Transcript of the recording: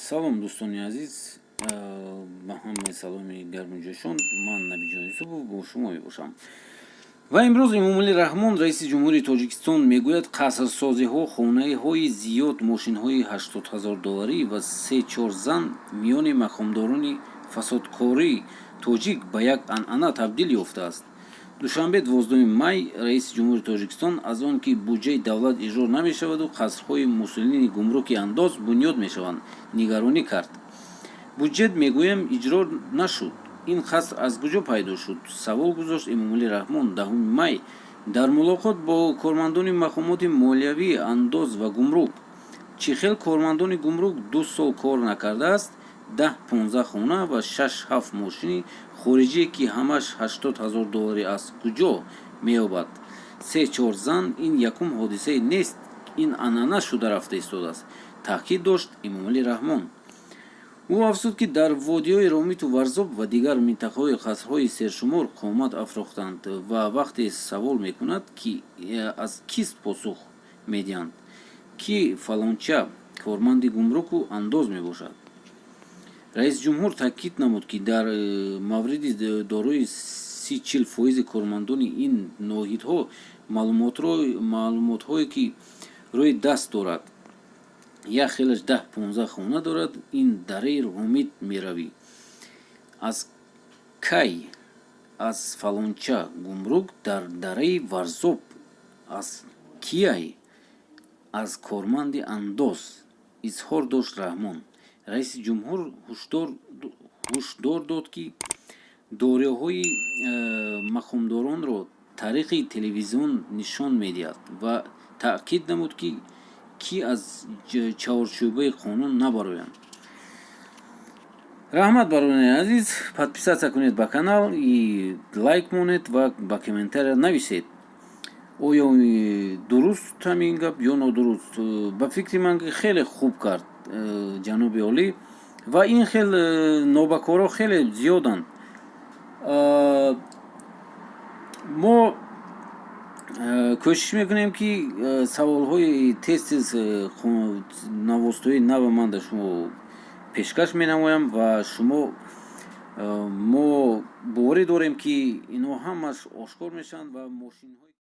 Салом, дӯстони азиз, ба ҳамаи саломи гарму ҷӯшон. Ман Набиҷон Юсупов бо шумо мебошам. Ва имрӯз Эмомалӣ Раҳмон, раиси ҷумҳури Тоҷикистон, мегӯяд: қасрсозиҳо, хонаҳои зиёд, мошинҳои 80 000 долларӣ ва се-чор зан миёни мақомдорони фасодкории тоҷик ба як анъана табдил ёфтааст. Душанбе, 12 май, раиси ҷумҳури Тоҷикистон аз он ки буҷаи давлат иҷро намешаваду қасрҳои мусулини гумруки андоз бунёд мешаванд, нигаронӣ кард. Буҷет, мегӯям, иҷро нашуд, ин қаср аз куҷо пайдо шуд? Савол гузошт Эмомалӣ Раҳмон 10 май дар мулоқот бо кормандони мақомоти молиявӣ, андоз ва гумрук. Чӣ хел кормандони гумрук 2 сол кор накардааст, 10-15 хона ва шаш-ҳафт мошини хориҷие, ки ҳамаш 80 000 долларӣ, аз куҷо меёбад? Се-чор зан ин якум ҳодисае нест, ин анъана шуда рафта истодааст, таъкид дошт Эмомалӣ Раҳмон. Ӯ афзуд, ки дар водиҳои Ромиту Варзоб ва дигар минтақаҳои қасрҳои сершумор қомат афрохтанд ва вақте савол мекунад, ки аз кист, посух медиҳанд, ки фалонча корманди гумруку андоз мебошад. Раиси ҷумҳур таъкид намуд, ки дар мавриди дорои 30-40 фоизи кормандони ин ноҳидҳо маълумотҳое, ки рӯи даст дорад, як хелаш 10-15 хона дорад. Ин дараи Ромит меравӣ, аз кай аз фалонча гумрук дар дараи Варзоб аз кияй? Аз корманди андоз, изҳор дошт Раҳмон. Раиси ҷумҳур ҳушдор дод, ки дориҳои мақомдоронро тариқи телевизион нишон медиҳад ва таъкид намуд, ки аз чаҳорчӯбаи қонун набароянд. Раҳмат, бародарони азиз, подписаться кунед ба канал и лайк монед ва ба комментария нависед, оё дуруст ҳамин гап ё нодуруст. Ба фикри ман, хеле хуб кард ҷаноби олӣ ва ин хел нобакорҳо хеле зиёданд. Мо кӯшиш мекунем, ки саволҳои тез тез, новостҳои нава ман дар шумо пешкаш менамоям ва шумо мо боварӣ дорем, ки инҳо ҳамаш ошкор мешаванд ва мошинҳои